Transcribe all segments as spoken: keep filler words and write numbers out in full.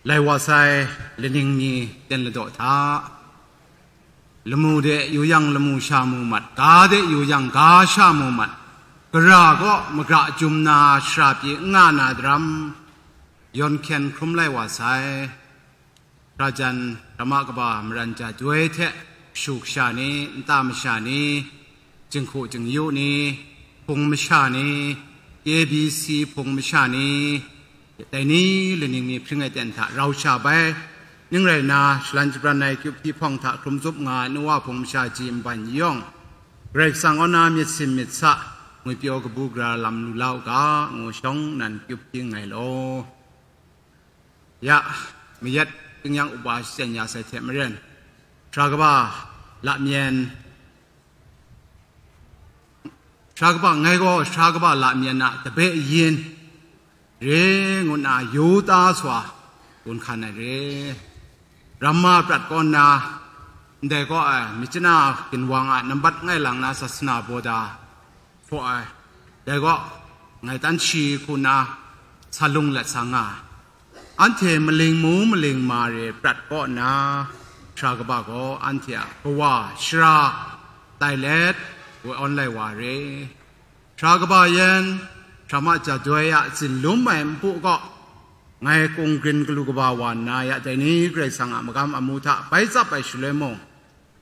Lai wa sai laning ni ten ladaw hta, lamu de yu yang lamu sha mu mat, ga de yu yang ga sha mu mat, gara gaw magra jum na shara pyi n nga na daram, yawn hkyen hkrum lai wa sai. Hkra jan, hkra ma kaba maran ja doi hte, kashu kasha ni, nta masha ni, jinghku jingyu ni, hpung masha ni, K B C hpung masha ni, dai ni laning ni hpring ai ten hta rau sha bai, ning rai nna, shalan shabran ai kyup hti hpawng hta hkrum zup nga ai nu wa hpung masha ji nban yawng, Karai Kasang kaw na myit sin myit sa, ngwipyaw kabu gara lam lu la u ga, ngu shawng nan kyup hti nngai law. Ya, mayat tingnyang upa shachyen ya sai hte maren, sara kaba lamyen, sara kaba ngai gaw sara kaba lamyen a tabe yin re ngu nna yu ta swa gun hkan ai re. Ramma prat kaw nna, ndai kaw ai, myit chana ginwang a nambat ngai lang na sasana baw da hpaw ai, dai gaw, ngai tan shi hku nna sa lung let sa nga ai. Anhte maling mu maling ma re prat kaw nna, sara kaba gaw anhte a kawa shara tai let, woi awn lai wa re. Sara kaba yan, sara ma ja doi a tsin lum ai npu gaw, ngai kung grin galu kaba wa nna ya dai ni Karai Kasang a magam amu hta bai tsap ai shaloi mung,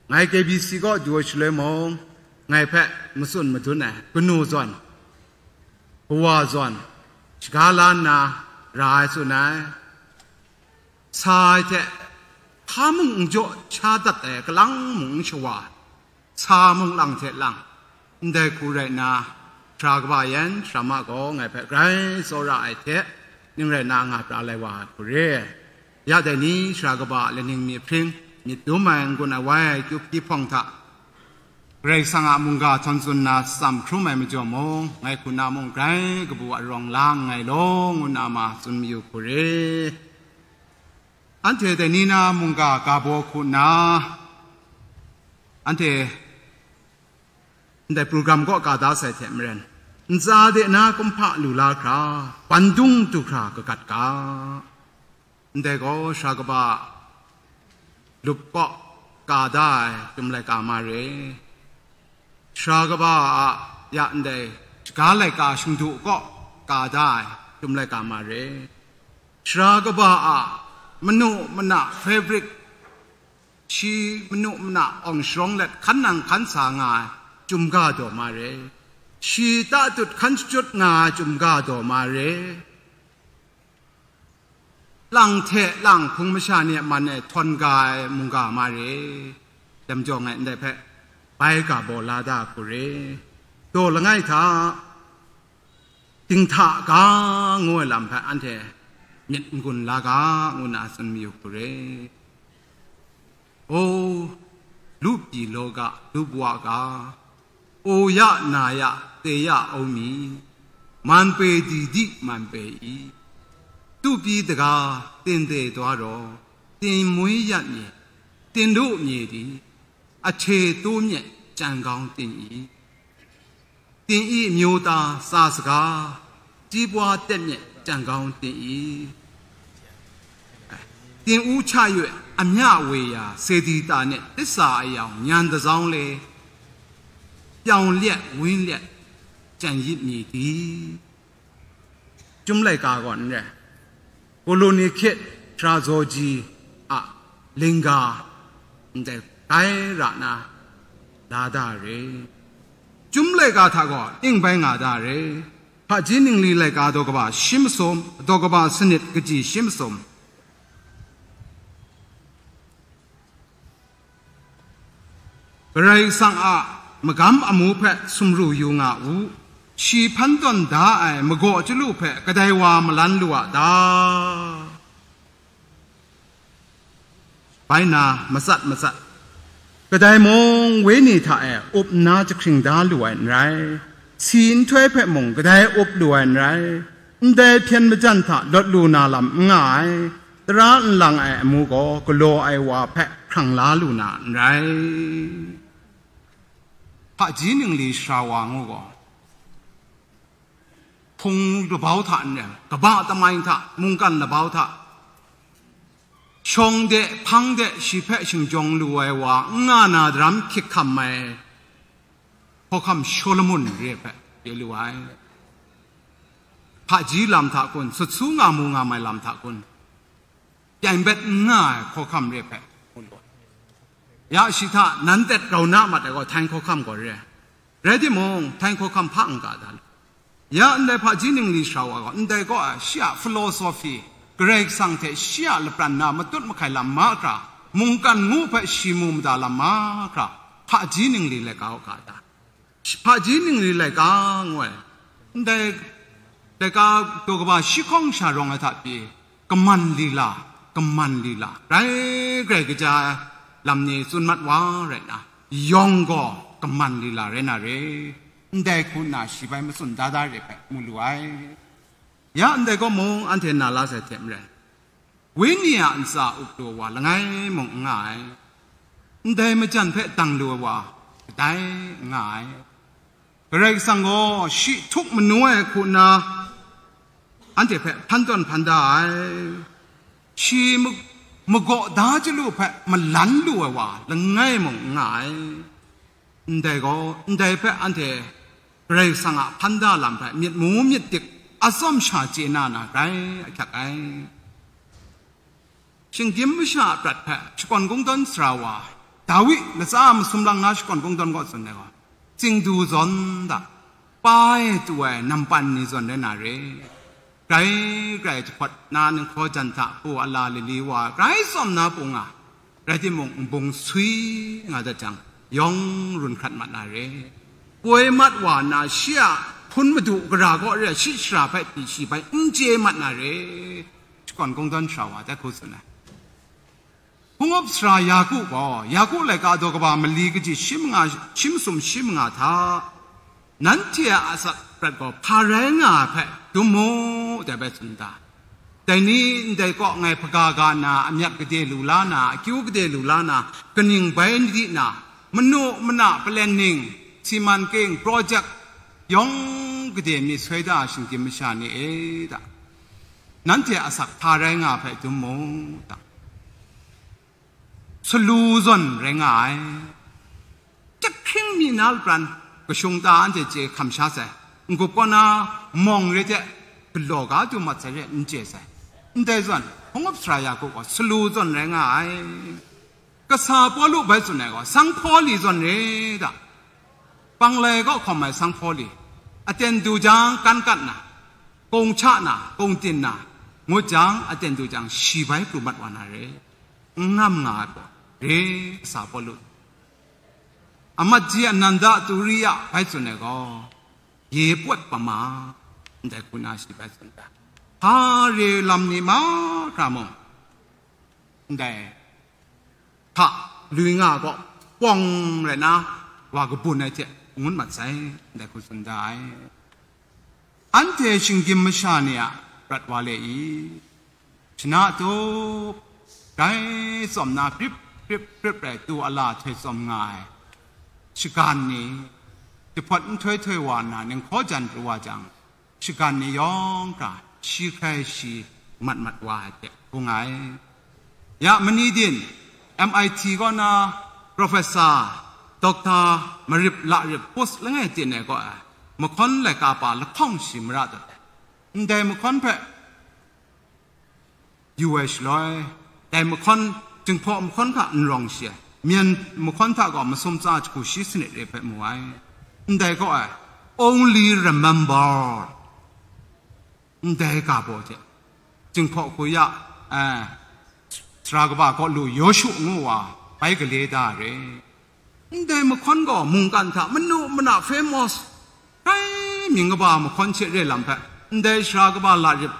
ngai K B C kaw du ai shaloi mung, ngai hpe matsun madun ai kanu zawn, kawa zawn, shaga la nna ra ai tsun ai. Sa ai hte, hpa mung n jaw sha dat ai, kalang mung n shawa, sa mung lang hte lang, ndai hku rai nna, sara kaba yan sara ma gaw ngai hpe grai tsawra ai hte, ning rai nna nga pra lai wa ai hku re. Ya dai ni sara kaba laning mi hpring, myit dum ai n-gun ai wai ai kyup hti hpawng hta, Karai Kasang a mungga htawn tsun nna tsam hkrum ai majaw mung, ngai hku na mung grai kabu a rawng la nngai law, ngu nna ma tsun mayu hku re. Anhte dai ni na mungga ga baw hku nna, anhte ndai program kaw ka da sai hte maren, ntsa de na kumhpa lu la hkra, bandung du hkra kagat ga. Ndai gaw sara kaba lup kaw ka da ai chyum laika ma re. Sara kaba a ya ndai shaga laika shingdu kaw ka da ai chyum laika ma re. Sara kaba a manu mana fabric, shi manu mana awng sharawng let hkan nang hkan sa nga ai chyum ga daw ma re. Shi tatut hkan shachyut nga ai chyum ga daw ma re. Lang hte lang hpung masha ni a man e htawn ga ai mungga ma re, dai majaw ngai ndai hpe bai ga baw la da hku re. Daw langai hta, dinghta ga ngu ai lam hpe anhte myit n-gun la ga, ngu nna tsun mayu hku re. O, lu pyi law ga, lu wa ga, o ya na ya, te ya o mi, man pe di di man pe i, tu pyi daga, ten de dwa raw, tin mui yat mi, tin du mi di, a hte tu myit, chyan gaung tin i. Tin i myu ta tsa saga, ji bwa tep myit chyan gaung tin i. Tin u cha yu amya we ya, se di ta net tisa ayawng nyan dazaung le, pyawng let win let chyan yit mi di. Chyum laika gaw n rai. Koloni hkyit hkra zaw ji a lingga ndai gai ra na la da re. Chyum laika hta gaw ning bai nga da re. Hpaji ningli laika daw kaba shi masum, daw kaba sanit kaji shi masum. Karai Kasang a magam amu hpe sumru yu nga u. Shi hpan tawn da ai magaw chyalu hpe kadai wa malan lu a ta? Bai na matsat matsat. Kadai mung wenyi hta e up nna jahkring da lu ai n rai. Si nhtoi hpe mung kadai up lu ai n rai. Ndai hpyen majan hta lawt lu na lam n nga ai. Tara nlang ai amu gaw galaw ai wa hpe hkrang la lu na n rai. Hpaji ningli sara wa ngu gaw, hpung labau hta n rai, kaba tamai hta, mungkan labau hta, Shawng de, hpang de, shi hpe shingjawng lu ai wa, n nga na daram hkyik hkam ai, hkawhkam Shawlumon re ai hpe, chye lu ai. Hpaji lam hta kun, sut su nga mu nga mai lam hta kun, pyaing bet n nga ai hkawhkam re ai hpe, ya shi hta nan tet grau na mat ai gaw, htang hkawhkam gaw re ai. Rai timung, htang hkawhkam hpa n ga da lu. Ya ndai hpaji ningli sara wa gaw, ndai gaw a, shi a philosophy, Karai Kasang hte shi a lapran na matut mahkai lam mahkra, mungkan ngu hpe shi mu mada lam mahkra, hpaji ningli laika u ga da. Hpaji ningli laika ngu ai. Ndai laika daw kaba shi hkawng sha rawng ai hta pyi, kaman lila, kaman lila, grai grai kaja ai lam ni tsun mat wa rai nna, yawng gaw kaman lila rai na re, ndai hku nna shi bai matsun da da re hpe mu lu ai. Ya ndai gaw mung anhte na la sai hte maren, Wenyi a ntsa up lu ai wa langai mung n nga ai, ndai majan hpe dang lu ai wa kadai n nga ai. Karai Kasang gaw shi htuk manu ai hku nna anhte hpe hpan tawn hpan da ai. Shi ma-, magaw da chyalu hpe malan lu ai wa langai mung n nga ai. Ndai gaw, ndai hpe anhte Karai Kasang a hpan da lam hpe myit mu myit dik atsawm sha chye na na grai ahkyak ai. Shinggyim masha a prat hpe shakawn kungdawn sara wa, Dawi latsa masum lang na shakawn kungdawn kaw tsun ai gaw, tsingdu zawn da, pa e tu ai nampan ni zawn rai na re. Grai grai jahpawt na ninghkaw jan hta pu ala lili wa grai tsawm na pu nga, rai timung, nbung sui nga dat jang, yawng run hkrat mat na re. Poi mat wa na shi a hpun madu gara gaw re, shi shara hpe pyi shi bai n chye mat na re. Shakawn kungdawn sara wa dai hku tsun ai. Hpungup sara Yaku gaw, Yaku laika daw kaba mali kaji shi manga, shi masum shi manga hta, nanhte a asak prat gaw hpa rai nga ai hpe dum mu, dai bai tsun da. Dai ni ndai kaw ngai hpaga ga na, amyat gade lu la na, akyu gade lu la na, kaning bai di na, manu mana, planning, siman king, project, yawng gade myit soi da ai shinggyim masha ni e da, nanhte asak hpa rai nga ai hpe dum mu da. Salu zawn rai nga ai. Jahkring mi na lapran kashung ta anhte chye hkam sha sai. N-gup kaw na mawng re hte galaw ga du mat sai re n chye sai. Ndai zawn, hpungup sara Yaku gaw salu zawn rai nga ai. Kasa Pawlu bai tsun ai gaw, sanghpaw li zawn re da. Panglai kaw hkawm ai sanghpaw li, aten du jang kan kat na, kung hta na, kung tin na, ngut jang aten du jang shi bai pru mat wa na re. N ngam nga ai gaw, re, Kasa Pawlu. Amat ji Ananda Turiya bai tsun ai gaw, ye pawt pama, ndai hku na shi bai tsun da. Hpa re lam ni mahkra mung, ndai hta lui nga gaw, pawng rai na, wa kabun ai hte ngut mat sai, ndai hku tsun da ai. Anhte shinggyim masha ni a prat wa le i, shana tup, dai tsawm na grip grip grip rai tu ala htoi tsawm nga ai shagan ni, jahpawt nhtoi htoi wa nna ninghkaw jan pru wa jang, shagan ni yawng hkra shi hkrai shi mat mat wa ai hte hkung ai. Ya, mani din, M I T kaw na Professor, Doctor Marip Larip post langai tin ai kaw ai, mahkawn laika pa lahkawng shi mara dat ai. Ndai mahkawn hpe yu ai shaloi, dai mahkawn, Jinghpaw mahkawn hta n rawng shi ai, Myen mahkawn hta gaw masum tsa jahku shi sanit re hpe mu ai. Ndai kaw ai, only remember, ndai ga baw hte, Jinghpaw hku ya, eh, sara kaba kaw lu Yawshu ngu wa, bai gale da re. Ndai mahkawn gaw mungkan hta manu mana famous, kai mying kaba mahkawn hte re lam hpe, ndai sara kaba Larip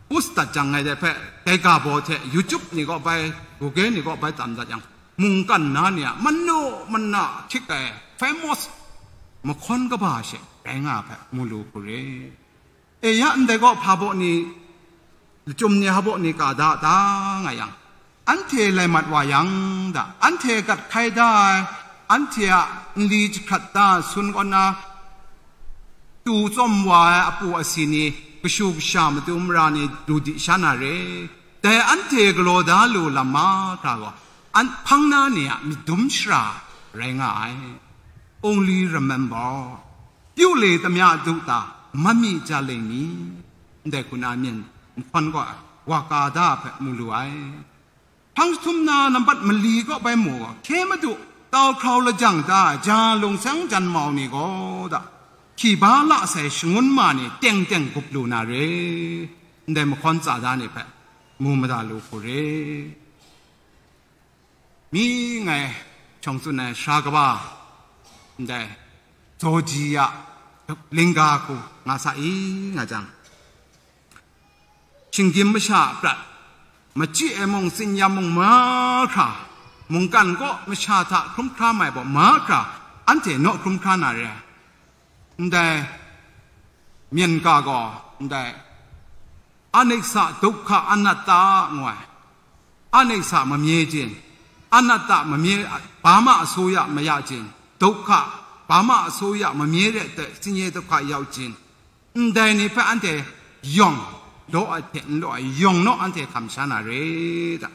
post dat jang ngai dai hpe, dai ga baw hte YouTube ni kaw bai, Google ni kaw bai tam dat yang, mungkan na ni a manu mana hkyik ai famous mahkawn kaba she rai nga ai hpe mu lu hku re. E ya, ndai gaw hpa baw ni, lachyum ni hpa baw ni ka da, da nga yang, anhte lai mat wa yang da, anhte gat hkai da ai, anhte a nli jahkrat da ai sun kaw na, tu tsawm wa ai apu asi ni, kashu kasha matu mara ni du di sha na re, Dai anhte galaw da lu lam mahkra gaw, an hpang na ni a myit dum shara rai nga ai. Only remember, pyu le tamya du ta, ma mi ja le ni, ndai hku na myen nhkawn gaw wa ka da hpe mu lu ai. Hpang jahtum na nambat mali kaw bai mu gaw, hkye madu, tau hkrau lajang da, ja lungsang jan mau ni gaw da, hki ba la sai shangun ma ni teng teng gup lu na re, ndai mahkawn tsa da ni hpe mu mada lu hku re. Mi ngai shawng tsun ai sara kaba, ndai, Jawji a lingga hku nga sa i nga jang, shinggyim masha a prat, machyi ai mung, tsin-yam mung mahkra, mungkan kaw masha hta hkrum hkra mai baw mahkra, anhte naw hkrum hkra na re ai. Ndai, myen ga gaw, ndai, anicca, dukkha, anatta ngu ai. Anicca mamye jin, anatta mamye, ba ma asuya maya jin, dukkha, ba ma asuya mamye re ai, tsinye dukkha yau jin, ndai ni hpe anhte yawng law ai hte n law ai, yawng naw anhte hkam sha na re ta?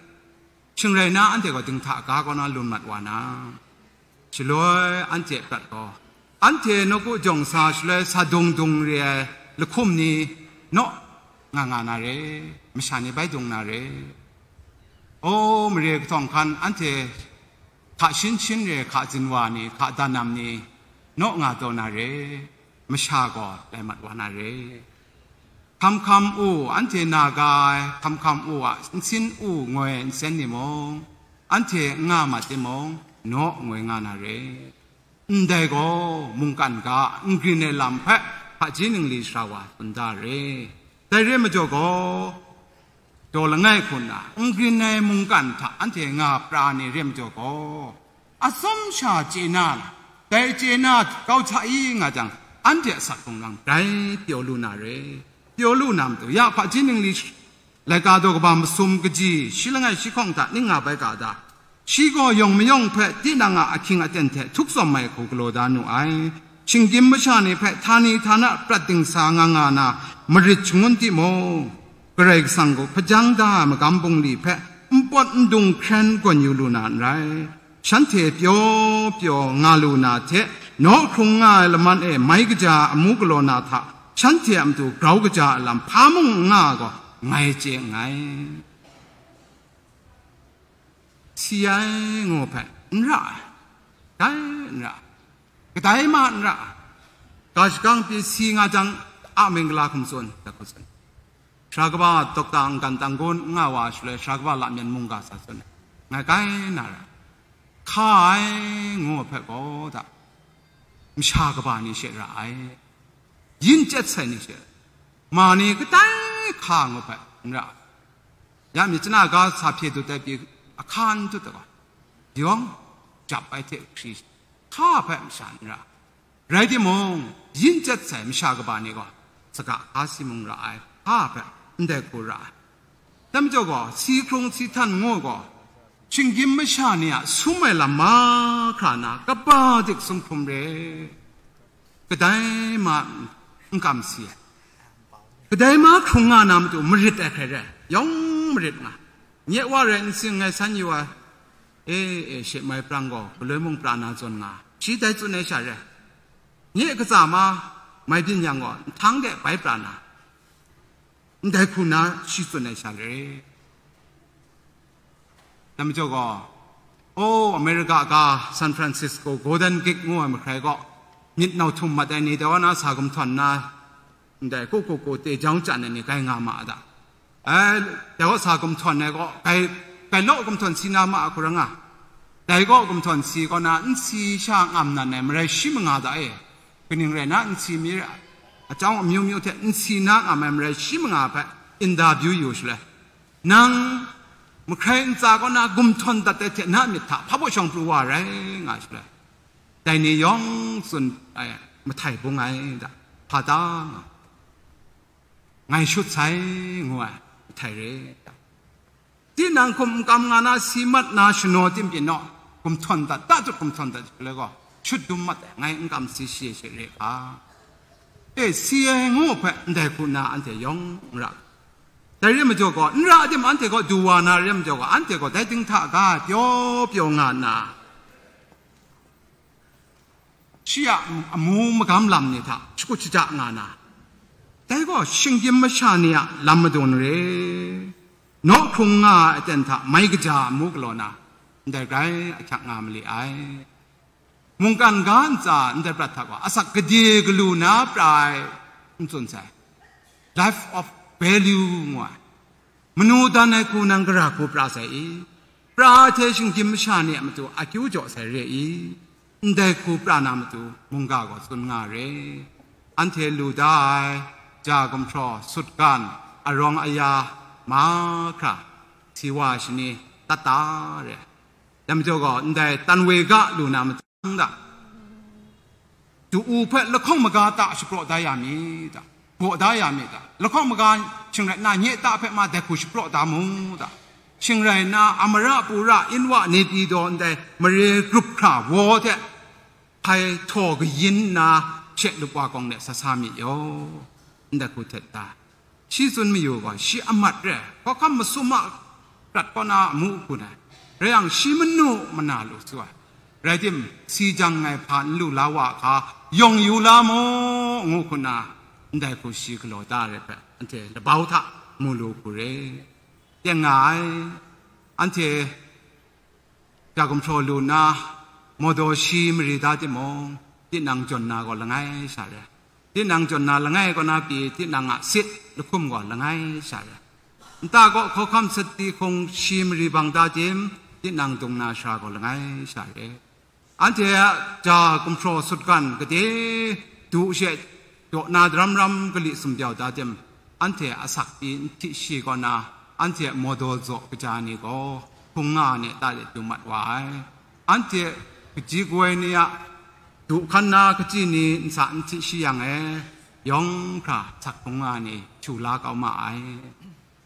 Shing rai na, anhte gaw dinghta ga kaw na lun mat wa na, shaloi anhte a prat gaw, anhte nawku jawng sa shaloi sa dung dung re ai lahkum ni naw nga nga na re, masha ni bai dung na re. O, mare kahtawng hkan anhte hka shin shin re, hka zinwa ni, hka danam ni naw nga taw na re, masha gaw lai mat wa na re. Hkam hkam u, anhte na ga ai, hkam hkam u a nsin u ngoi nsen ni mung, anhte n nga mat timung, naw ngoi nga na re. Ndai gaw mungkan ga n grin ai lam hpe hpaji ningli sara wa tsun da re. Dai re majaw gaw, daw langai hku nna n grin ai mungkan hta anhte nga pra ni re majaw gaw, atsawm sha chye na, dai chye na kau hta i nga jang, anhte a asak hkrung lang grai pyaw lu na re. Pyaw lu na matu, ya hpaji ningli laika daw kaba masum kaji shi langai shi hkawng hta ning nga bai ga da. Shi gaw yawng mayawng hpe tinang a ahkying aten hte htuk tsawm ai hku galaw da nu ai. Shinggyim masha ni hpe htani htana prat dingsa nga nga na marit shangun timung, Karai Kasang gaw hpajang da ai magam bungli hpe npawt ndung hkren gawn yu lu na n rai. Shanhte pyaw pyaw nga lu na hte, naw hkrung nga ai laman e mai kaja amu galaw na hta, shanhte a matu grau kaja ai lam hpa mung n nga ai gaw, ngai chye nngai. Si ai ngu hpe, n ra ai, dai n ra ai, kadai ma n ra ai, ga shagawng pyi si nga jang, a mingla hkum tsun, dat hkum tsun. Sara kaba dokta n gan tang gun n nga wa shaloi, sara kaba lamyan mungga sa tsun ai, ngai kai na ra ai. Hka ai ngu hpe gaw da, masha kaba ni she ra ai, yin chyet sai ni she, ma ni kadai hka ngu hpe n ra ai. Ya mi chana ga sa hpye dut ai pyi ahka n dut ai gaw, yawng jap ai hte hkri, hka hpe masha n ra ai. Rai timung, yin chyet sai masha kaba ni gaw, saga hka si mung ra ai, hka hpe ndai hku ra ai. Dai majaw gaw, si hkrung si htan ngu gaw, shinggyim masha ni a sum ai lam mahkra na, kaba dik sum hkrum re, kadai ma n kam si ai. Kadai ma hkrung nga na matu marit ai hkrai re, yawng marit nga. Nye wa rai n sing, ngai san yu ai, e, e, she mai prang gaw, galoi mung pra na zawn nga, shi dai tsun ai sha re. Nye katsa ma, mai byin yang gaw, nhtang de bai pra na, ndai hku na shi tsun ai sha re. Dai majaw gaw, o, America ga San Francisco Golden Gate ngu ai mahkrai gaw, myit nau htum mat ai ni dai wa na sa gumhtawn na, ndai ku ku ku te jang chyan ai ni kai nga ma a da? Ai, dai gaw sa gumhtawn ai gaw, kai, kai law gumhtawn si na ma a hku ra nga. Dai gaw gumhtawn si kaw na, nsi sha ngam nan ai marai shi manga da e. Kaning rai na, nsi mi ra, ahyawng amyu myu hte nsi na ngam ai marai shi manga hpe interview yu shaloi, nang mahkrai ntsa kaw na gumhtawn dat ai hte na myit hta hpa baw shawng pru wa rai nga shaloi, dai ni yawng tsun ai, mahtai bung ai da, hpa ta nga, ngai shut sai ngu ai, mahtai re da. Tinang hkum n kam nga na, si mat na shanaw tim pyi naw, gumhtawn dat, ta tut gumhtawn dat shaloi gaw, shut dum mat ai, ngai n kam si shi ai she re hka. E, si ai ngu hpe ndai hku na anhte yawng n ra. Dai re majaw gaw, n ra tim anhte gaw du wa na re majaw gaw, anhte gaw dai dinghta ga pyaw pyaw nga nna, shi a amu magam lam ni hta shakut shaja nga na, dai gaw shinggyim masha ni a lam madun re, naw hkrung nga ai aten hta mai kaja amu galaw na, ndai grai ahkyak nga mali ai. Mungkan ga ntsa ndai prat hta gaw asak gade galu na pra ai n tsun sai. Life of value ngu ai. Manu dan ai hku nang gara hku pra sai i? Pra hte shinggyim masha ni a matu akyu jaw sai re i? Ndai hku pra na matu mungga gaw tsun nga re. Anhte lu da ai, ja gumhpraw, sutgan, arawng aya, mahkra, siwa shani, tata re. Dai majaw gaw, ndai tanwe ga lu na matu da. Du-u hpe lahkawng maga ta shapraw da ya mi ta? Baw da ya mi ta? Lahkawng maga shing rai nna, nye ta hpe ma dai hku shapraw da mu ta? Shing rai nna, amara pura inwa nepi daw ndai mare grup hkra waw hte hpai htaw kayin nna, she lup wa kawng de sa sa mi yaw, ndai hku htet da. Shi tsun mayu gaw, shi amat re, hkawhkam masum a prat kaw na amu hku na, rai yang, shi manu mana lu su ai. Rai tim, si jang ngai hpa n lu la wa hka, yawng yu la mu, ngu hku na, ndai hku shi galaw da ai hpe, anhte labau hta mu lu hku re. Teng nga ai, anhte ja gumhpraw lu nna, mawdaw shi mari da timung, tinang jawn na gaw langai sha re. Tinang jawn na langai kaw na pyi, tinang a sit lahkum gaw langai sha re. Nta kaw hkawhkam sat ti hkung shi mari bang da tim, tinang dung na sara gaw langai sha re. Anhte a ja gumhpraw sutgan gade du she daw na daram ram kali sumbyau da tim, anhte asak pyi n hti shi kaw na, anhte a mawdaw zaw kaja ni gaw hpung nga ai ni ta de du mat wa ai. Anhte kaji kawai ni a du hkan na kaji ni nsa n hti shi yang e, yawng hkra sak hpung nga ai ni htu la kau ma ai.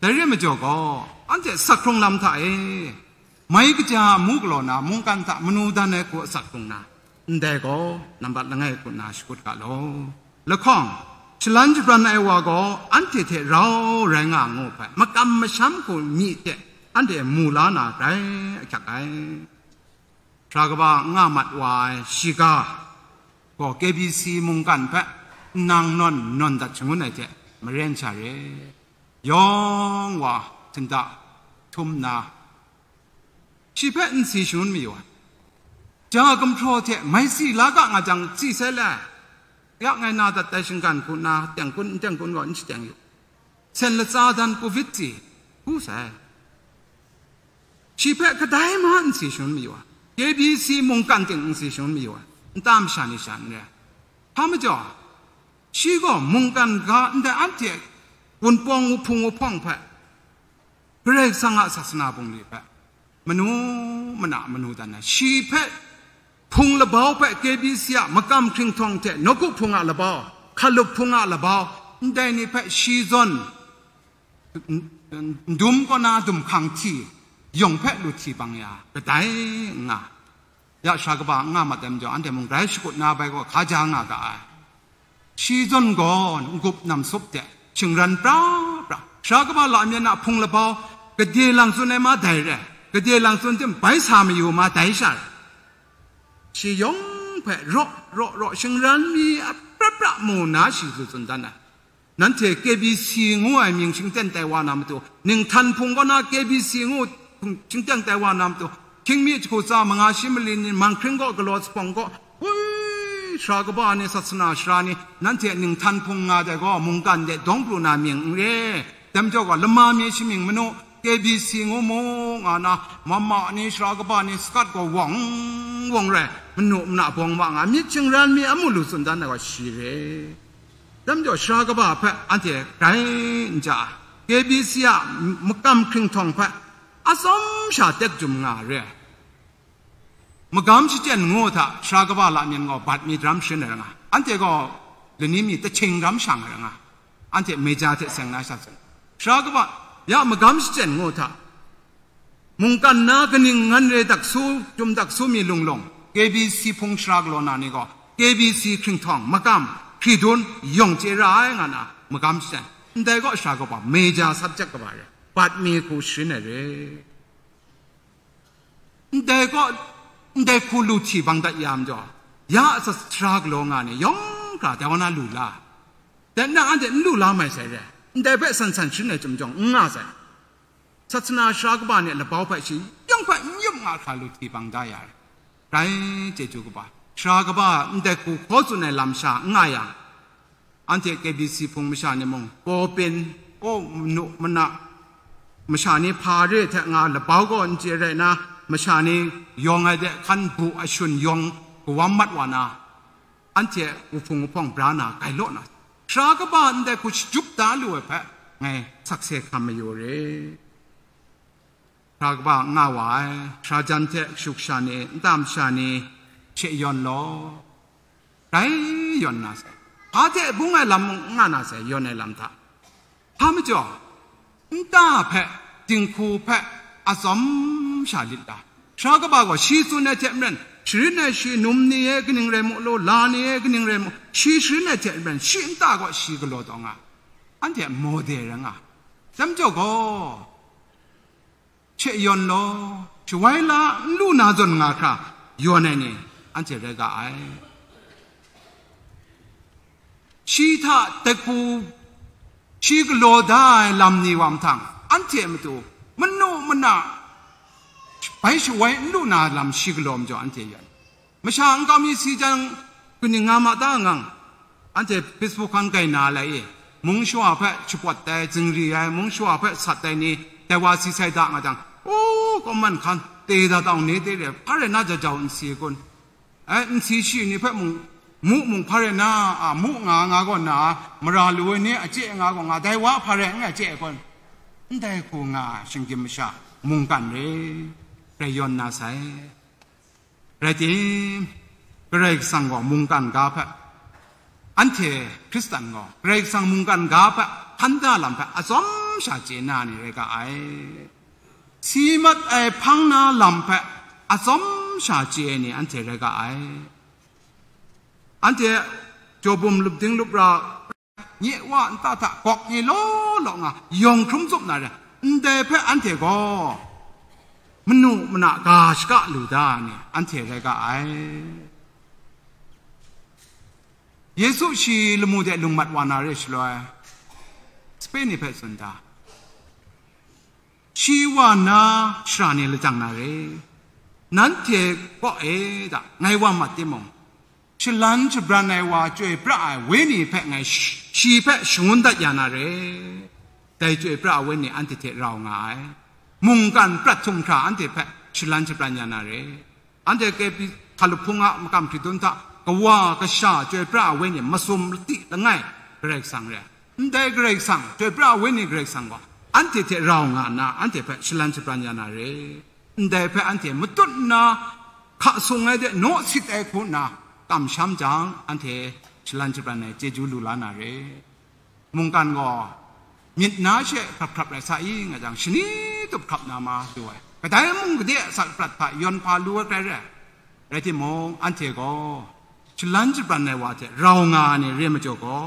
Dai re majaw gaw, anhte sak hkrung lam hta e, mai kaja amu galaw na mungkan hta manu dan ai hku asak hkrung na, ndai gaw nambat langai hku nna shakut ga law. Lahkawng, shalan shabran ai wa gaw anhte hte rau rai nga ngu hpe, makam masham hku myi hte anhte mu la na grai ahkyak ai. Sara kaba nga mat wa ai shiga gaw K B C mungkan hpe nnang nawn nawn dat shangun ai hte maren sha re. Yawng wa htinda htum nna, shi hpe n si shangun mayu ai. Ja gumhpraw hte mai si la ga nga jang, si sai le, ya ngai na dat ai shinggan hku nna, teng kun n teng kun gaw n shateng yu. Sen latsa dan covid si, hku sai. Shi hpe kadai ma n si shangun mayu ai. K B C mungkan ting n si shangun mayu ai. Nta masha ni sha n re ai. Hpa majaw, shi gaw mungkan ga ndai anhte wunpawng wuhpung wuhpawng hpe, Karai Kasang a sasana bungli hpe, manu mana manu dan ai. Shi hpe hpung labau hpe K B C a makam hkringhtawng hte nawku hpung a labau, hkalup hpung a labau, ndai ni hpe shi zawn n-, n-, ndum kaw na dumhkang hti, yawng hpe lu hti bang ya, kadai n nga. Ya sara kaba n nga mat ai majaw, anhte mung grai shakut na bai gaw hka ja nga ga ai. Shi zawn gaw n-gup nam sup de, shingran pra pra, sara kaba lamyan a hpung labau, gade lang tsun ai ma dai re, gade lang tsun tim bai sa mayu ma dai sha re. Shi yawng hpe raw, raw, raw, shingran mi a pra pra mu na shi lu tsun dan ai. Nanhte K B C ngu ai mying shingten tai wa na matu, ninghtan hpung kaw na K B C ngu hpung shingten tai wa na matu, hkying mi jahku tsa manga shi mali ni manghkring kaw galaw jahpawng kaw, hui, sara kaba ni, sasana sara ni, nanhte ninghtan hpung nga dai gaw, mungkan de dawng pru na mying n re. Dai majaw gaw, lama mi shamying manu, K B C ngu mu nga na, mama ni, sara kaba ni sakat gaw wawng wawng rai, manu mana bawng ma nga, myit shingran mi a mu lu tsun dan ai gaw shi re. Dai majaw, sara kaba hpe anhte grai n ja ai. K B C a makam hkringhtawng hpe atsawm sha tek jum nga re ai. Magam shachyen ngu hta sara kaba lamyan gaw bat mi daram sharin ai ra nga ai. Anhte gaw lani mi tahkying daram shang ai ra nga ai. Anhte meja hte seng na sha seng. Sara kaba ya magam shachyen ngu hta, mungkan na kaning ngan re dak su, jum dak su mi lung lung, K B C hpung sara galaw na ni gaw, K B C hkringhtawng, makam, hkridun, yawng chye ra ai nga na, magam shachyen. Ndai kaw sara kaba major subject kaba re, bat mi hku sharin ai re. Ndai kaw, ndai hku lu hti bang dat ya majaw, ya a sara galaw nga ni yawng hkra dai wa na lu la. Dai nna anhte n lu la mai sai re, ndai hpe san san sharin ai chyum jawng n nga sai. Sasana sara kaba ni a labau hpe shi yawng hpe n yup nga hkra lu hti bang da ya ai. Rai chyeju kaba, sara kaba ndai hku hkaw tsun ai lam sha n nga yang, anhte K B C Hpung masha ni mung, Kawpin, o, manu mana, masha ni hpa re hte nga labau gaw n chye rai na, masha ni yawng ai de hkan bu ashun yawng kawam mat wa na, anhte wuhpung wuhpawng bra na gai law na, sara kaba ndai hku shachyup da lu ai hpe ngai sakse hkam mayu re. Sara kaba n nga wa ai, sara jan hte kashu kasha ni, nta masha ni, hte yawn law, rai yawn na sai. Hpa hte bung ai lam mung n nga na sai, yawn ai lam hta. Hpa majaw, nta hpe, dinghku hpe, atsawm sha lit la. Sara kaba gaw shi tsun ai hte maren, sharin ai shi num ni e kaning rai mu law, la ni e kaning rai mu, shi sharin ai hte maren, shi nta gaw shi galaw taw nga, anhte mawde rai nga. Dai majaw gaw, hte yawn law, shawai la n lu na zawn nga hkra yawn ai ni, anhte rai ga ai. Shi hta dai hku, shi galaw da ai lam ni wa mahtang, anhte a matu manu mana bai shawai n lu na lam shi galaw majaw anhte yawn. Masha n kam mi si jang, kaning nga ma ta ngang, anhte Facebook hkan kai na lai e, mung shawa hpe shapawt ai, zingri ai, mung shawa hpe sat ai ni, dai wa si sai da nga jang, o, kawman hkan, te da tawng ni te re, hpa rai na jajau n si kun? Ai, n si shi ni hpe mung, mu mung hpa rai na, a, mu nga nga gaw na, mara lu ai ni a chye nga gaw nga, dai wa hpa rai n nga chye ai kun? Ndai hku nga shinggyim masha, mungkan re, rai yawn na sai. Rai tim, Karai Kasang gaw mungkan ga hpe, anhte Hkristan gaw Karai Kasang mungkan ga hpe hpan da lam hpe atsawm sha chye na ni rai ga ai. Si mat ai hpang na lam hpe atsawm sha chye ai ni anhte rai ga ai. Anhte jaw bum lup ding lup ra, nye wa nta hta gawk ni law law nga yawng hkrum tsup na re, ndai hpe anhte gaw manu mana ga shaka lu da ai ni anhte rai ga ai. Yesu shi lamu de lung mat wa na re shaloi, sape ni hpe tsun da, shi wa na shara ni lajang na re, nanhte kaw e da, ngai wa mat timung, shalan shabran ai wa chyoi pra ai wenyi hpe ngai sh-, shi hpe shangun dat ya na re. Dai chyoi pra ai wenyi anhte hte rau nga ai. Mungkan prat htum hkra anhte hpe shalan shabran ya na re. Anhte ke pyi, hkalup hpung a makam hkridun hta, kawa kasha chyoi pra ai wenyi masum lati langai Karai Kasang re. Ndai Karai Kasang, chyoi pra ai wenyi Karai Kasang gaw, anhte hte rau nga nna, anhte hpe shalan shabran ya na re. Ndai hpe anhte matut nna, hka sung ai de naw sit ai hku nna, kamsham jang, anhte shalan shabran ai chyeju lu la na re. Mungkan gaw myit na she hkrap hkrap rai sa i nga jang, shani tup hkrap na ma du ai. Kadai mung gade a asak prat hta yawn hpa lu ai hkrai re ai. Rai timung, anhte gaw shalan shabran ai wa hte rau nga ai ni re majaw gaw,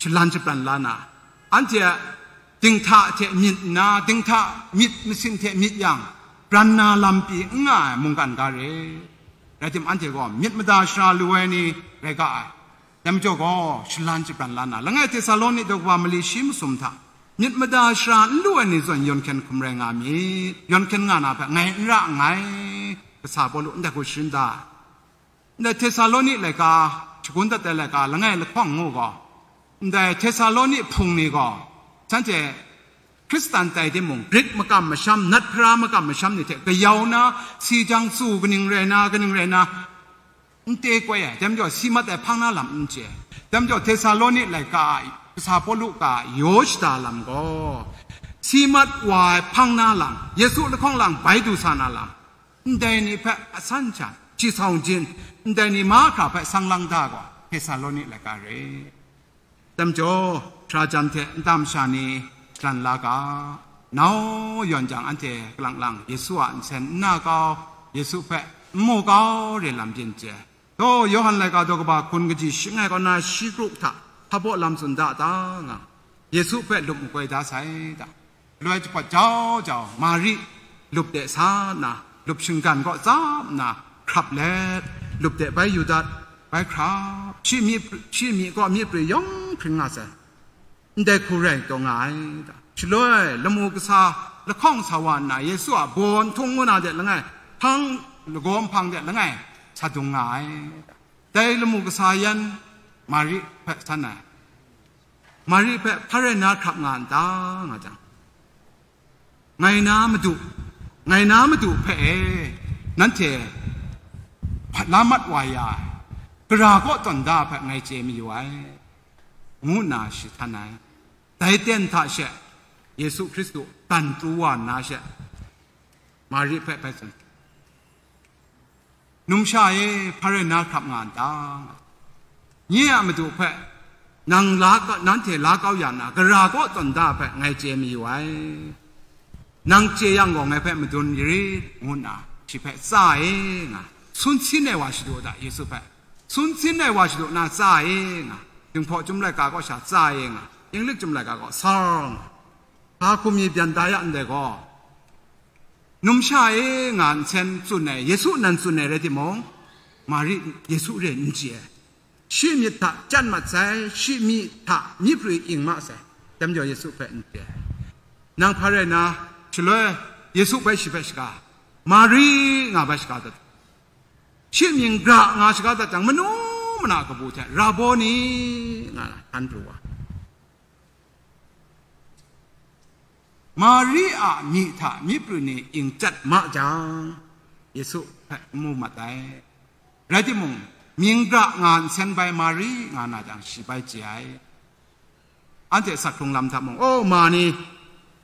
shalan shabran la na, anhte a dinghta hte myit nna, dinghta myit masin hte myit yang, bran na lam pyi n nga ai mungkan ga re. Rai timung, anhte gaw myit mada shara lu ai ni rai ga ai. Dai majaw gaw, shalan shabran la na, langai Tesaloni daw kaba mali shi masum hta, myit mada shara n lu ai ni zawn yawn hkyen hkum rai nga myit, yawn hkyen nga na hpe ngai n ra nngai, kasa Pawlu ndai hku sharin da. Ndai Tesaloni laika, shagun dat ai laika, langai lahkawng ngu gaw, ndai Tesaloni hpung ni gaw, shanhte Hkristan tai timung, Grik makam masham, nat hpara makam masham ni hte kayau na, si jang tsu kaning rai na, kaning rai na, n te koi ai, dai majaw si mat ai hpang na lam n chye ai. Dai majaw Tesaloni laika a kasa Pawlu ga yaw shada lam gaw, si mat wa ai hpang na lam, Yesu lahkawng lang bai du sa na lam, ndai ni hpe asan shan, shi sau jin, ndai ni mahkra hpe sang lang da gaw, Tesaloni laika re. Dai majaw, hkra jan hte nta masha ni shalan la ga, nau yawn jang anhte kalang lang Yesu a nsen n na kau, Yesu hpe n mu kau re lam byin chye. Taw, Yawhan laika daw kaba hkun kaji shing ai kaw na shi kru hta hpa baw lam tsun da ta nga. Yesu hpe lup makoi da sai da. Loi jahpawt jau jau, Mari lup de sa nna, lup shinggan kaw tsap nna, hkrap let, lup de bai yu dat, bai hkrap, shi myi, shi myi kaw myi prwi yawng hpring nga sai. Ndai hku rai taw nga ai da. Shaloi, lamu kasa lahkawng sa wa nna, Yesu a baw nhtung ngu na de langai, hpang lagaw nhpang de langai, sa dung nga ai da. Dai lamu kasa yan Mari hpe san ai. Mari hpe hpa rai na hkrap nga n ta, nga jang, "Ngai na Madu, ngai na Madu hpe e, nanhte hpat la mat wa ya ai, gara kaw tawn da ai hpe ngai chye mayu ai," ngu nna shi htan ai. Dai ten hta she, Yesu Hkristu dan pru wa nna she, Mari hpe bai tsun, "Numsha e, hpa rai na hkrap nga n ta? Nye a Madu hpe nang la ka, nanhte la kau ya nna, gara kaw tawn da ai hpe ngai chye mayu ai. Nang chye yang gaw, ngai hpe madun rit," ngu nna shi hpe tsa e nga, sun sin ai wa shadu da, Yesu hpe sun sin ai wa shadu na tsa e nga, Jinghpaw Chyum laika kaw sha tsa e nga, Inglik Chyum laika kaw sar nga, hpa hkum mi byan da ya ndai gaw, "Numsha e," nga nsen tsun ai, Yesu nan tsun ai rai timung, Mari Yesu re n chye ai. Shi myit hta chyat mat sai, shi myi hta myi prwi ing ma sai, dai majaw Yesu hpe n chye ai. Nang hpa rai na, shaloi Yesu bai shi hpe shaga, "Mari," nga bai shaga dat, shi mying gra nga shaga dat jang, manu mana kabu hte, "Raboni," nga htan pru wa. Mari a myi hta myi prwi ni ing chyat ma jang, Yesu hpe mu mat ai. Rai timung, mying gra nga nsen bai Mari nga na jang, shi bai chye ai. Anhte sak hkrung lam hta mung, "O, ma ni,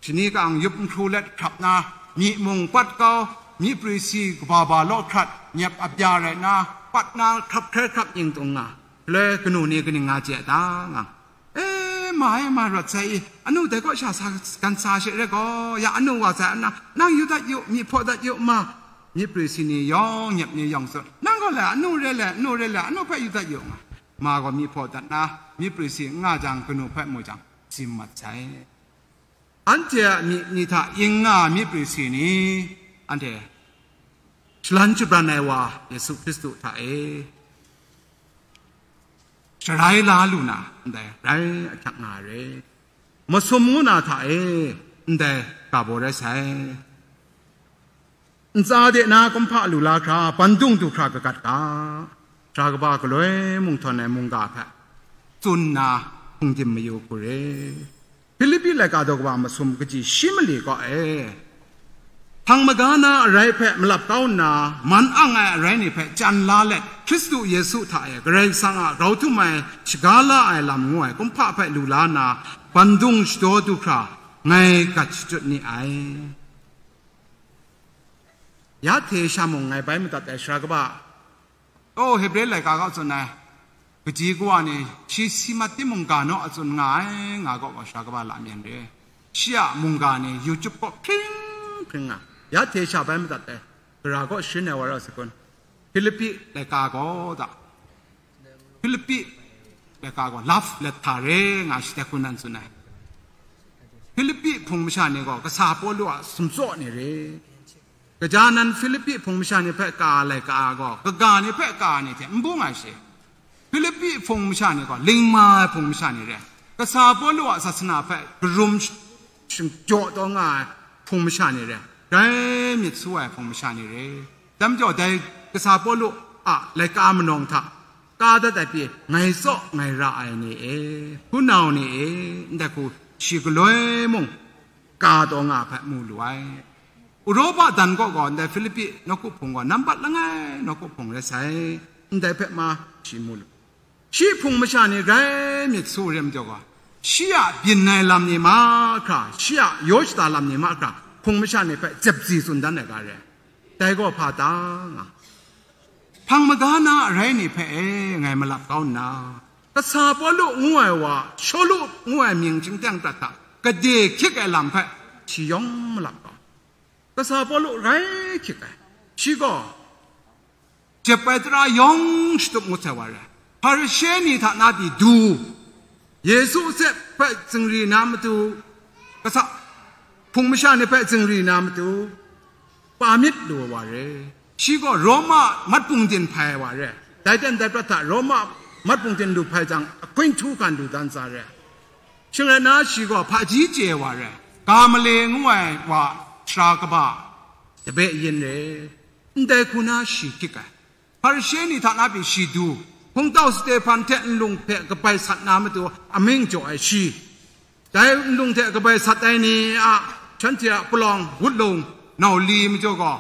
shani ka-ang yup nhkru let hkrap na, myi mung pat kau, myi prwi si kaba ba law hkrat, nyep abya rai na, pat na hkrap hkrai hkrap ing tung nga, shaloi kanu ni kaning nga chye ai ta?" nga. "E, ma e, ma rawt sai i, anu dai kaw sha sa, gan sa she re gaw, ya anu wa sai, nang, nang yu dat yu, myi hpaw dat yu, ma, myi prwi si ni yawng, nyep ni yawng tsun, nang gaw le, anu re le, anu re le, anu hpe yu dat yu," nga. Ma gaw myi hpaw dat na, myi prwi si n nga jang, kanu hpe mu jang, tsim mat sai. Anhte a myi ni hta ing nga myi prwi si ni, anhte shalan shabran ai wa Yesu Hkristu hta e sharai la lu na, ndai rai ahkyak nga ai re. Masum ngu na hta e, ndai ga baw rai sai. Ntsa de na kumhpa lu la hkra, bandung du hkra kagat ga, Sara kaba galoi mung htawn ai mungga hpe tsun nna hpung dim mayu hku re. Hpilipi laika daw kaba masum kaji shi mali kaw e, hpang maga na arai hpe malap kau nna, man ang ai arai ni hpe chyan la let, Hkristu Yesu hta e Karai Kasang a grau htum ai, shaga la ai lam ngu ai kumhpa hpe lu la nna, bandung shadaw du hkra, ngai gat shachyut ni ai. Ya hte sha mung ngai bai madat ai sara kaba, o, Hebre laika kaw tsun ai, kaji kawa ni, shi si mat timung ga naw a tsun nga ai, nga gaw wa sara kaba lam yan re. Shi a mungga ni YouTube kaw hpring hpring nga, ya hte sha bai madat ai, gara kaw sharin ai wa ra sakun, Hpilipi laika gaw da, Hpilipi laika gaw love letter re nga shi dai hku nan tsun ai. Hpilipi hpung masha ni gaw kasa Pawlu a sumtsaw ni re. Kaja nan Hpilipi hpung masha ni hpe ka ai laika gaw, kaga ni hpe ka ai ni hte n bung ai shi. Hpilipi hpung masha ni gaw lingma ai hpung masha ni re. Kasa Pawlu a sasana hpe karum sh-, shingjaw taw nga ai hpung masha ni re. Grai myit su ai hpung masha ni re. Dai majaw dai kasa Pawlu a laika manawng hta ka dat ai pyi, ngai tsaw ngai ra ai ni e, hpunau ni e, ndai hku shi galoi mung ka taw nga hpe mu lu ai. Uropa dan kaw gaw ndai Hpilipi nawku hpung gaw nambat langai nawku hpung rai sai, ndai hpe ma shi mu lu. Shi hpung masha ni grai myit su rem jaw gaw, shi a byin ai lam ni mahkra, shi a yaw shada lam ni mahkra, hpung masha ni hpe jep si tsun dan ai ga re. Dai gaw hpa ta nga, hpang maga na arai ni hpe e ngai malap kau nna, kasa Pawlu ngu ai wa, Shawlu ngu ai mying shingteng prat hta, gade hkyik ai lam hpe shi yawng malap kau. Kasa Pawlu rai hkyik ai. Shi gaw, jep ai tara yawng shatup ngut sai wa rai. Hparishe ni hta na pyi du, Yesu hpe zingri na matu, kasa hpung masha ni hpe zingri na matu, pa myit lu wa re. Shi gaw Roma matbung din hpai wa re. Dai ten dai prat hta Roma matbung din lu hpai jang, ahkun htu hkan lu dan sa re. Shing rai nna, shi gaw hpaji chye wa re. Gamale ngu ai wa, sara kaba tabe yin re. Ndai hku na shi hkyik ai. Hparishe ni hta na pyi shi du, hpungtau Stehpan hte nlung hpe kabai sat na matu amying jaw ai shi. Dai nlung hte kabai sat ai ni a, shanhte a palawng, wutlung, nau li majaw gaw,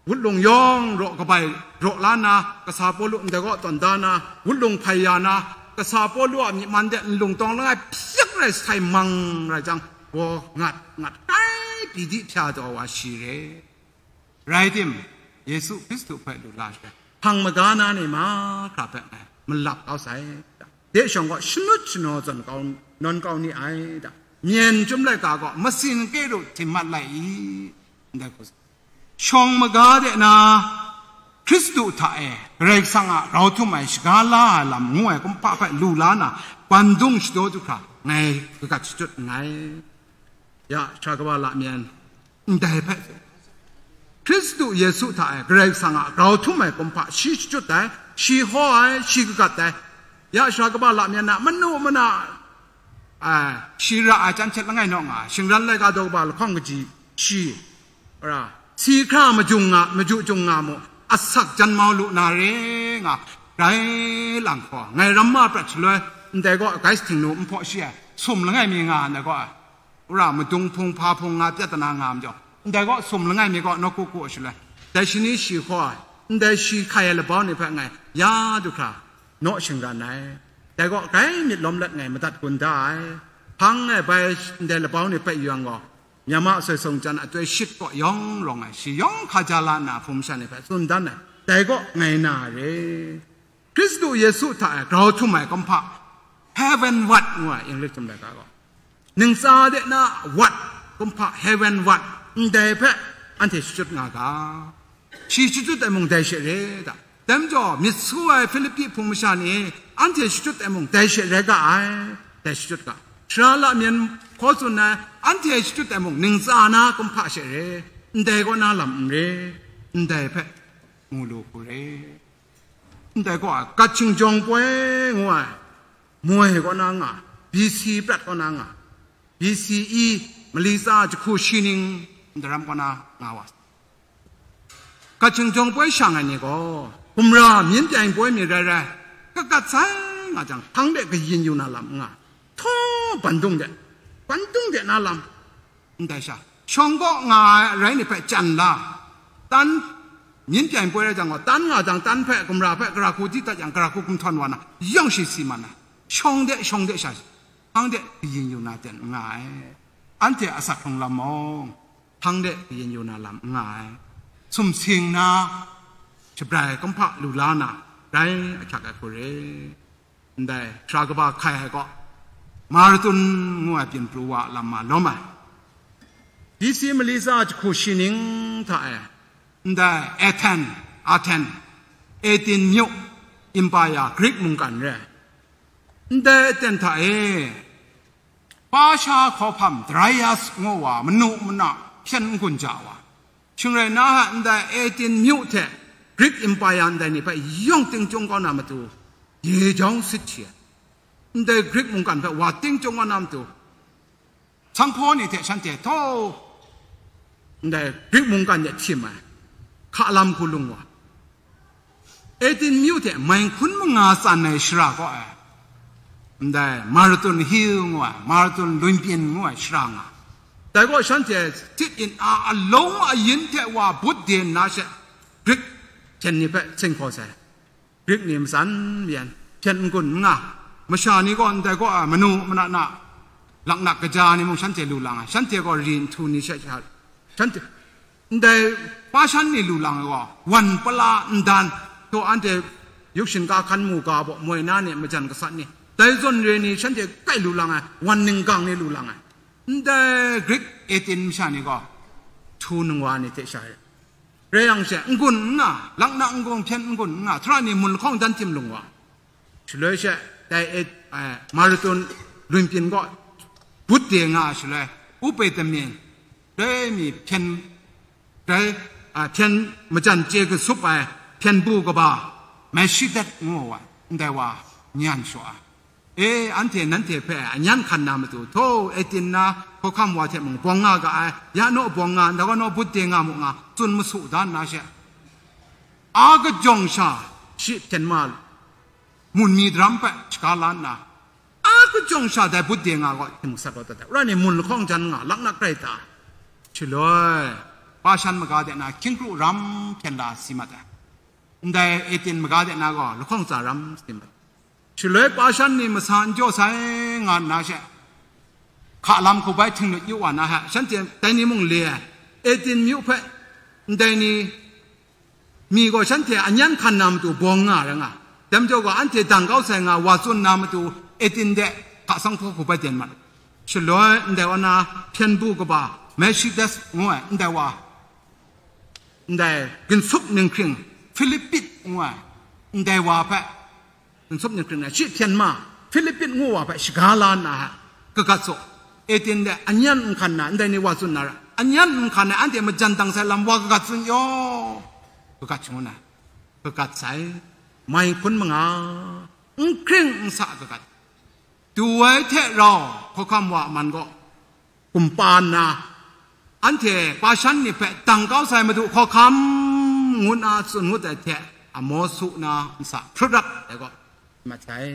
wutlung yawng raw kabai raw la nna, kasa Pawlu ndai kaw tawn da nna, wutlung hpai ya na, kasa Pawlu a myi man de nlung tawng langai hpyak rai sai mang rai jang, gaw ngat ngat kai pyi di hpya taw wa shi re. Rai tim, Yesu Hkristu hpe lu la jang, hpang maga na ni mahkra hpe ngai malap kau sai. De shawng gaw shanut shanaw zawn kau, nawn kau ni ai da. Myen chyum laika gaw masin kru htim mat lai i, ndai hku. Shawng maga de na, Hkristu hta e Karai Kasang a grau htum ai shaga la ai lam ngu ai kumhpa hpe lu la na, bandung shadaw du hkra ngai kagat shachyut nngai. Ya, sara kaba lamyan, ndai hpe, Hkristu Yesu hta e Karai Kasang a grau htum ai kumhpa shi shachyut ai, shi haw ai, shi kagat ai. Ya, sara kaba lamyan na manu mana, a, shi ra ai chyan htet langai naw nga, shingran laika daw kaba lahkawng kaji shi, ra, si hkra majung nga, maju jung nga mu, asak jan mau lu na re nga, rai lang hkaw, ngai ram ma prat shaloi, ndai gaw gais htingnu n hpaw shi ai, sum langai mi nga ndai gaw, ra, madung hpung hpa hpung nga pyat na nga majaw, ndai gaw sum langai mi gaw nawku ku shaloi, dai shani shi hkaw ai, ndai shi hkai ai labau ni hpe ngai ya du hkra, naw shingran ai. Dai gaw grai myit lawm let ngai madat gun da ai. Hpang e bai ndai labau ni hpe yu yang gaw, Myanmar Soi Song Jan a toi shit kaw yawng rawng ai, shi yawng hkaja la nna hpung masha ni hpe tsun dan ai. Dai gaw ngai na re. Hkristu Yesu hta e grau htum ai kumhpa, heavenward ngu ai, English chyum laika gaw. Ning tsa de na wat kumhpa, heavenward, ndai hpe anhte shachyut nga ga. Shi shachyut ai mung dai she re da. Dai majaw, myit su ai Hpilipi hpung masha ni anhte shachyut ai mung dai she rai ga ai, dai shachyut ga. Sara lamyan hkaw tsun ai, anhte shachyut ai mung ning tsa na kumhpa she re, ndai kaw na lam n re, ndai hpe mu lu hku re. Ndai kaw ai, Gat Hkingjawng Poi ngu ai, moi kaw na nga, B C prat kaw na nga, B C E, mali tsa jahku shi ning ndaram kaw na nga wa. Gat Hkingjawng Poi shang ai ni gaw, gumra myin pyaing poi mi rai rai, kagat sai nga jang, hpang de kayin yu na lam n nga, htaw bandung de, bandung de na lam, ndai sha, shawng kaw nga ai rai ni hpe chyan la, tan, myin pyaing poi rai jang gaw, tan nga jang, tan hpe, gumra hpe, gara hku di dat yang, gara hku gumhtawn wa na, yawng shi si man ai, shawng de, shawng de sha, hpang de kayin yu na ten n nga ai. Anhte a asak hkrung lam mung, hpang de kayin yu na lam n nga ai. Sumsing na, shabrai kumhpa lu la na, rai ahkyak ai hku re. Ndai, sara kaba hkai ai gaw, Marathon ngu ai byin pru wa a lam ma lawm ai. B C mali tsa jahku shi ning hta e, ndai Athens, Athens, Athene myu, Empire, Greek mungkan re ai. Ndai aten hta e, Pasha hkawhpam Darius ngu wa manu mana hpyen n-gun ja wa, shing rai na, ndai Athene myu hte Greek Empire ndai ni hpe yawng ting chyung kau na matu, ye jawng sit hti ai. Ndai Greek mungkan hpe wa ting chyung kau na matu, sanghpaw ni hte shanhte htaw, ndai Greek mungkan de htim ai, hka lam hku lung wa, Athene myu hte mai hkun manga tsan ai shara kaw ai, ndai Marathon Hill ngu ai, Marathon lun byin ngu ai shara nga. Dai gaw shanhte tit yin a alawng ayin hte wa but de nna she, Greek hten ni hpe seng hkaw sai. Greek ni matsan myen, hpyen n-gun n nga, masha ni gaw ndai kaw ai manu mana na, laknak kaja ni mung shanhte lu lang ai, shanhte gaw ri nhtu ni she sha, shanhte, ndai pa shan ni lu lang ai gaw, wan pala ndan, taw anhte yuk shinka hkan mu ga baw, moi na ni, majan gasat ni, dai zawn re ni shanhte kai lu lang ai, wan ninggang ni lu lang ai, ndai Greek Athene masha ni gaw, htu ningwa ni hte sha e, rai yang she, n-gun n nga, laknak n-gun hpyen n-gun n nga, htra ni mun lahkawng dan tim lung wa. Shaloi she, dai e, eh, Marathon lun byin kaw but de nga ai shaloi, upe tamyin, dai mi hpyen, dai, a, hpyen majan chye kasup ai hpyen bu kaba, Melchizedek ngu ai, ndai wa nyan shaw ai. E, anhte nanhte hpe anyan hkan na matu, htaw, eighteen na hkawhkam wa hte mung bawng nga ga ai, ya naw bawng nga, ndai wa naw but de nga mu nga, tsun masu da nna she, a kajawng sha, shi hpyen ma lu, mun mi daram hpe shaga la nna, a kajawng sha dai but de nga gaw htim sat rawt dat ai. Rai ni, mun lahkawng jan nga, laknak rai ta. Shaloi, pa shan maga de na, hkying kru ram hpyen la si mat ai. Ndai eighteen maga de na gaw, lahkawng tsa ram si mat ai. Shaloi pa shan ni masa n jaw sai nga nna she, hka lam hku bai htinglut yu wa na hta, shanhte dai ni mung le ai, eighteen myu hpe ndai ni mi gaw shanhte anyan hkan na matu bawng nga ai rai nga, dai majaw gaw anhte dang kau sai nga wa tsun na matu eighteen de hka sanghpaw hku bai den mat. Shaloi ndai wa na hpyen bu kaba Melchizedek ngu ai ndai wa, ndai ginsup ninghkring Philipit ngu ai ndai wa hpe, ginsup ninghkring na shi hpyen ma Philipit ngu wa hpe shaga la nna, kagat saw, eighteen de anyan nhkan na ndai ni wa tsun na ra, anyan nhkan na anhte majan dang sai lam wa kagat tsun yaw, kagat shangun ai, kagat sai, mai hkun manga, n hkring n sa kagat, du ai hte rau hkawhkam wa man gaw, kumpa nna, anhte pa shan ni hpe dang kau sai madu hkawhkam ngu nna tsun ngut ai hte, Amos su na nsa hprup rap ai gaw, mat sai.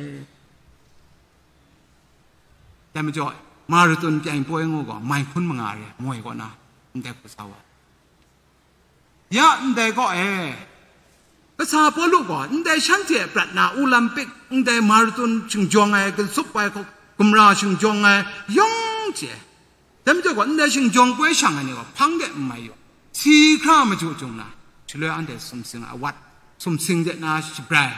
Dai majaw, Maratun pyaing poi ngu gaw, mai hkun manga re, moi kaw na, ndai hku sa wa. Ya ndai gaw e, kasa Pawlu gaw ndai shanhte prat na Olimpik, ndai Maratun shingjawng ai, ginsup ai hku, gumra shingjawng ai, yawng chye. Dai majaw gaw, ndai shingjawng poi shang ai ni gaw, hpang de n mai yaw, si hkra maju jung na, shaloi anhte sumsing awat, sumsing de na shabrai,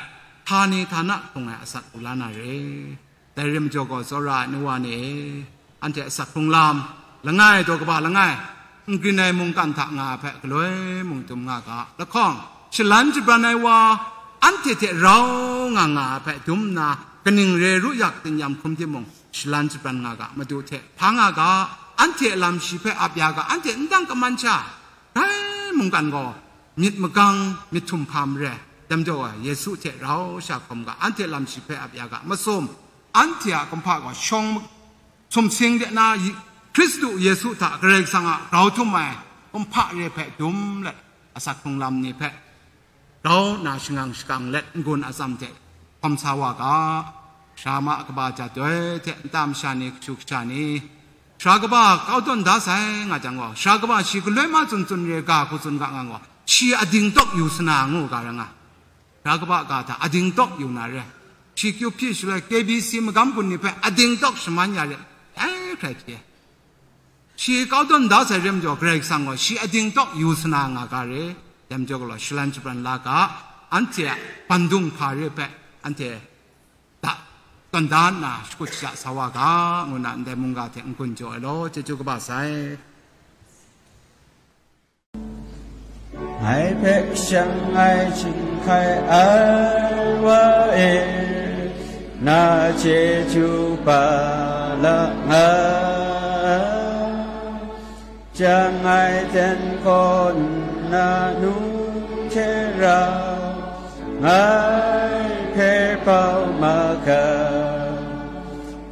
htani htana hkrung ai asak u la na re. Dai rim jaw gaw, tsawra ai nu wa ni e, anhte asak hkrung lam, langai daw kaba langai, n grin ai mungkan hta nga ai hpe galoi mung dum nga ga, lahkawng, shalan shabran ai wa, anhte hte rau nga nga ai hpe dum nna, kaning re ru yak, tingnyam hkum timung, shalan shabran nga ga, madu hte hpa nga ga, anhte a lam shi hpe ap ya ga, anhte n dang kaman sha, dai mungkan gaw, myit magang, myit htum hpa mare, dai majaw Yesu hte rau sha hkawm ga, anhte lam shi hpe ap ya ga, masum, anhte a kumhpa gaw shawng sumsing de na, Hkristu Yesu hta Karai Kasang a grau htum ai kumhpa re hpe dum let, asak hkrung lam ni hpe grau nna shangang shakang let n-gun atsam hte hkawm sa wa ga, sara ma kaba jatoi hte nta masha ni, kashu kasha ni, sara kaba kau tawn da sai nga jang gaw, sara kaba shi galoi ma tsun tsun re ga hku tsun ga nga gaw, shi ading tawk yu sa na ngu ga ra nga. Sara kaba ga hta ading tawk yu na re. Shi kyu hpyi shaloi K B C magam gun ni hpe ading tawk shaman ya re. Ai hkrai hte. Shi kau tawn da sai re majaw, Karai Kasang gaw shi ading tawk yu sa na nga ga re. Dai majaw galaw, shalan shabran la ga, anhte a bandung hpa re hpe, anhte da, tawn da nna shakut shaja sa wa ga, ngu nna ndai mungga hte n-gun jaw ai law, chyeju kaba sai. Ngai hpe shang ai chyinghkai ai wa e, na chyeju pa la nga. Jang ai ten kaw nna num hte rau, ngai hpe bau ma ga.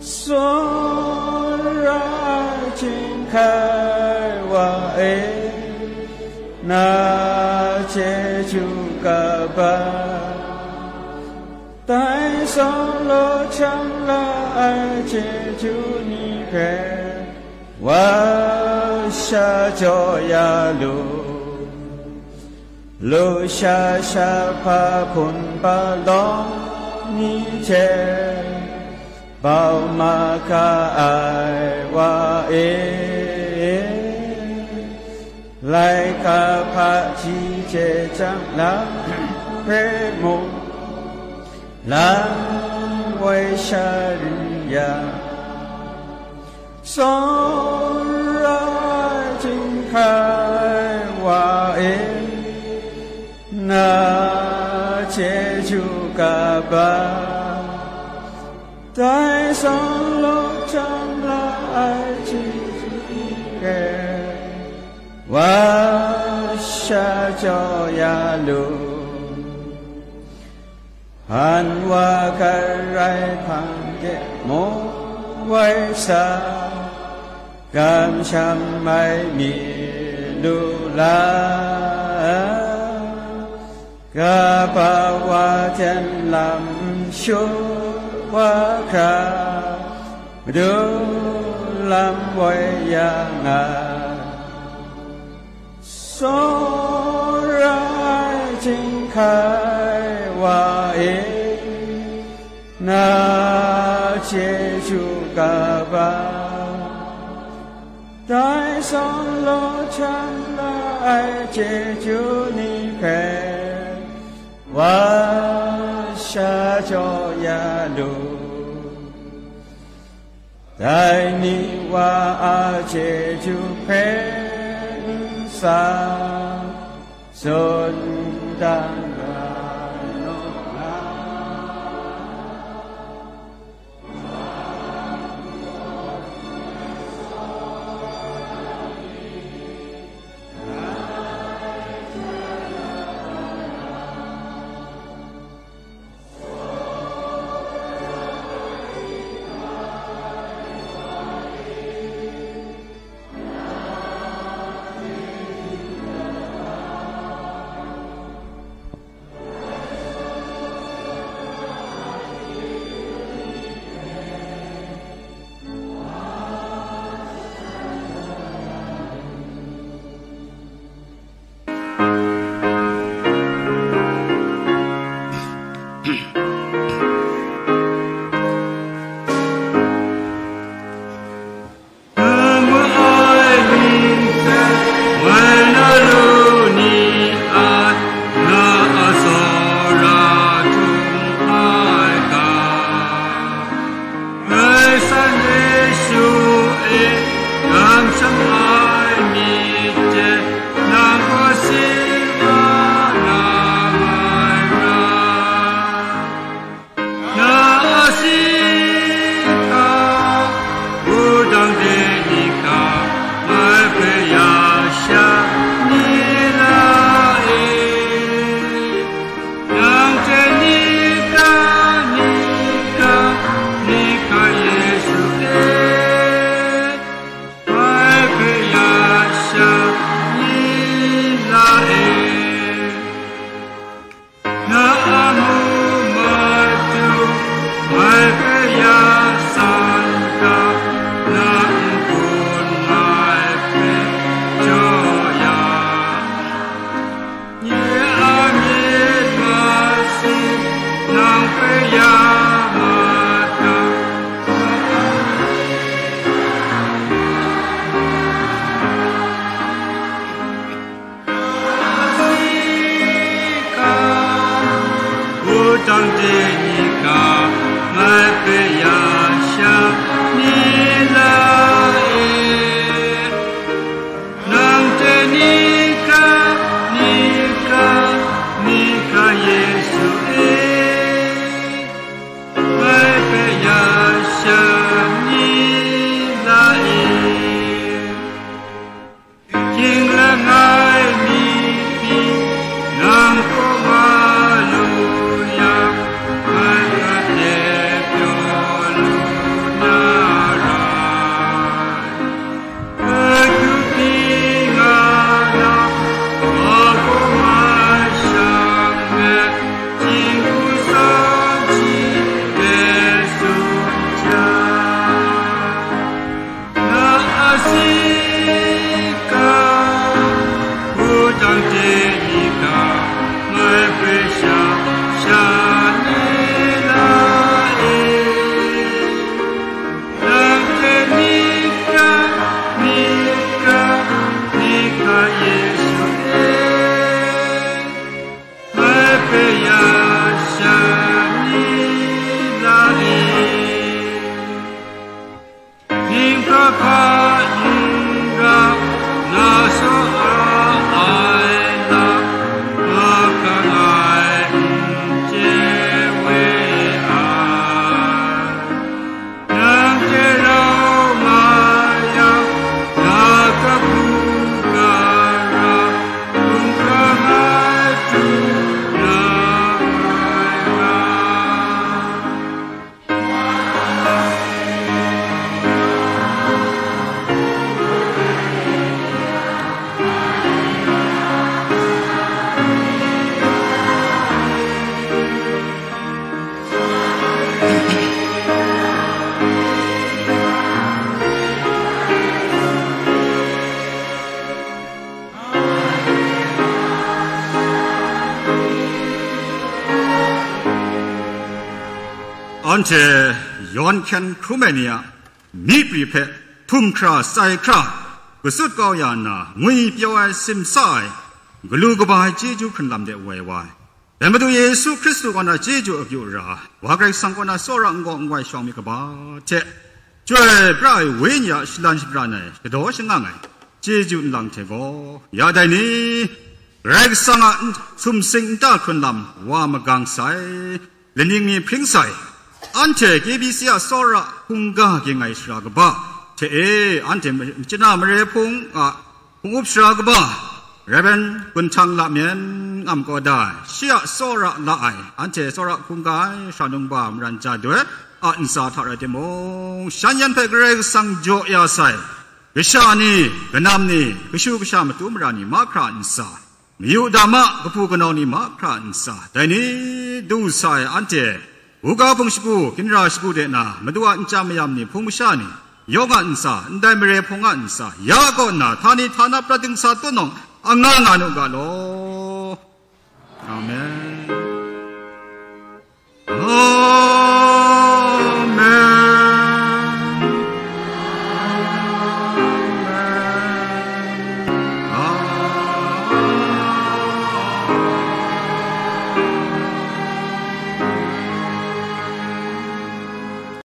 Tsawra ai chyinghkai wa e, na chyeju kaba, dai sawng law hkyang la ai chyeju ni hpe, wa sha jaw ya lu. Lusha shahpa hpun palawng ni hte bau ma ga ai wa e, laika hpaji hte chyang lam hpe mung, lam woi sha rin yang, tsawra ai chyinghkai wa e, na chyeju kaba, Dai sawng law htam la ai chyeju ni hpe, wa sha jaw ya lu. Hpan wa garai hpang de mung woi sa, kamsham ai mi lu la, kaba wa ten lam shu wa hkra, madu lam woi ya nga. Tsawra ai chyinghkai wa e, na chyeju kaba, dai sawng law htam la ai chyeju ni hpe, wa sha jaw ya lu. Dai ni wa a chyeju hpe n sa tsun dan ga naw nga. Grai Kasang Yesu e, kamsham ai myit hte nang gaw si wa na mai ra. Na asi hta, wudang de ni hka, ngai hpe ya sha ni la e. Nang hte ni hka, ni hka, ni hka Yesu e, ngai hpe ya sha ni la e. Na amu matu, ngai hpe ya san ga, na n-gun ngai hpe jaw ya. Nye a myit masi, nang hpe ya ma ta. Wudang de ni hka, ngai hpe ya sha ni la e. Nang hte ni hka, ni hka, ni hka Yesu e, ngai hpe ya sha ni la e. King langai mi pyi, nang kaw nga lu yang, Anhte yawn hkyen hkrum ai ni a myi pri hpe htum hkra sai hkra, gasut kau ya nna, ngwi pyaw ai, simsa ai, galu kaba ai chyeju hkrun lam de woi wa ai. Dai Madu Yesu Hkristu kaw na chyeju akyu ra, Wa Karai Kasang kaw na tsawra n gaw n wai shawng myit kaba hte, Chyoi pra ai Wenyi a shalan shapran ai shadaw shangang ai chyeju nlang hte gaw, ya dai ni, Karai Kasang a n-, sumsing nta hkrun lam wa magang sai, laning mi hpring sai, anhte K B C a tsawra hkungga ging ai sara kaba hte e, anhte machyin a mare hpung a hpung up sara kaba, Rev. Gun Htang Lamyen Ngam kaw da ai, shi a tsawra la ai, anhte tsawra hkungga ai sara nungba maran ja doi a ntsa hta rai timung, shan yan hpe Karai Kasang jaw ya sai, kasha ni, kanam ni, kashu kasha matu mara ni mahkra ntsa, mayu dam a kabu kanau ni mahkra ntsa, dai ni du sa ai anhte, buga hpung shagu, ginra shagu de na, Madu a nchyam mayam ni, hpung masha ni, yawng a ntsa, ndai mare hpung a ntsa, ya kaw nna, htani htana prat dingsa tunawng, anga nga nu ga law. Amen.